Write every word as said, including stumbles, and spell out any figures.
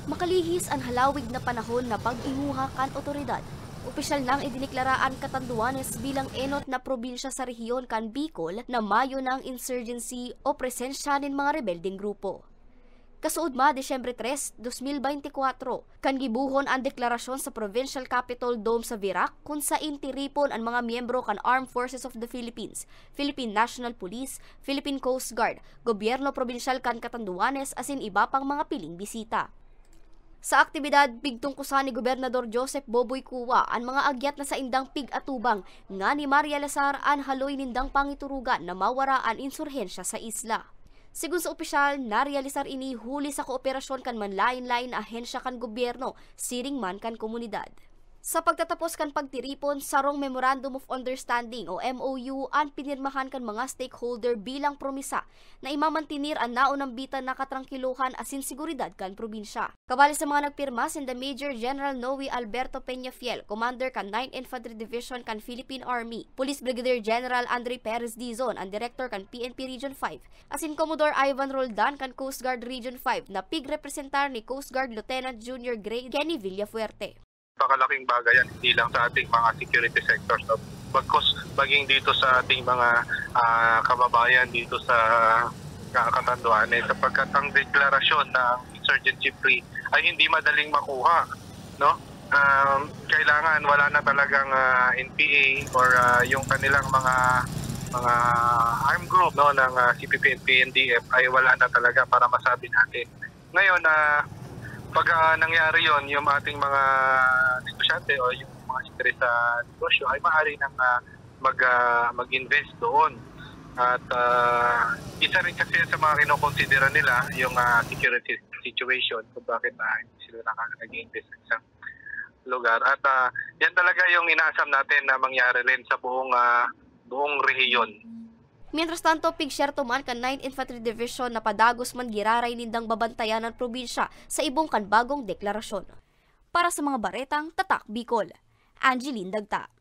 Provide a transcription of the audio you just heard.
Makalihis an halawig na panahon na pag-inguha kan otoridad. Opisyal nang idineklara an Catanduanes bilang enot na probinsya sa rehiyon kan Bicol na mayo na an insurgency o presensya nin mga rebeldeng grupo. Kasuodma, Disyembre tres, dos mil beintikwatro, kan gibohon an deklarasyon sa Provincial Capitol Dome sa Virac, kun saen tiripon an mga miyembro kan Armed Forces of the Philippines, Philippine National Police, Philippine Coast Guard, gobyerno probinsyal kan Catanduanes asin iba pang mga piling bisita. Sa aktibidad, pigtungkusan ni Gobernador Joseph Boboy Cua an mga agyat na saindang pig-atubang ngani marealisar an haloy nindang pangiturugan na mawara an insurhensya sa isla. Sigon sa opisyal, narealisar ini huli sa kooperasyon kan manlaen-laen na ahensya kan gobyerno siring man kan komunidad. Sa pagtatapos kan pagtiripon, sarong Memorandum of Understanding o M O U an pinirmahan kan mga stakeholder bilang promisa na imamantener an naonambitan na katrangkilohan asin seguridad kan probinsya. Kabali sa mga nagpirma, sinda Major General Noe Alberto Peñafiel, Commander kan Ninth Infantry Division kan Philippine Army, Police Brigadier General Andre Perez Dizon, an Direktor kan P N P Region five, asin Commodore Ivan Roldan kan Coast Guard Region five na pigrepresentar ni Coast Guard Lieutenant Junior Grade Kenny Villafuerte. Pakalaking bagay yan, hindi lang sa ating mga security sectors, no? Bagkus maging dito sa ating mga, ah, kababayan dito sa, sa Catanduanes, sapagkat ang deklarasyon na insurgency free ay hindi madaling makuha, no? Um, kailangan wala na talagang, ah, N P A or, ah, yung kanilang mga, mga armed group, no, ng, ah, C P P and P N D F ay wala na talaga para masabi natin. Ngayon, ah, pag, ah, nangyari yon, yung ating mga negosyante o yung mga interesang negosyo ay maaari nang, ah, mag, ah, mag-invest doon. At, ah, isa rin kasi yan sa mga kinokonsidera nila, yung, ah, security situation, kung bakit, ah, hindi sila naka-, nag-invest sa isang lugar. At, ah, yan talaga yung inaasam natin na mangyari rin sa buong, ah, buong rehiyon. Mientras tanto, pigsyerto man kan Ninth Infantry Division na padagos man giraray nindang babantayan an probinsya sa ibong kan bagong deklarasyon. Para sa mga baretang Tatak Bicol, Angeline Dagta.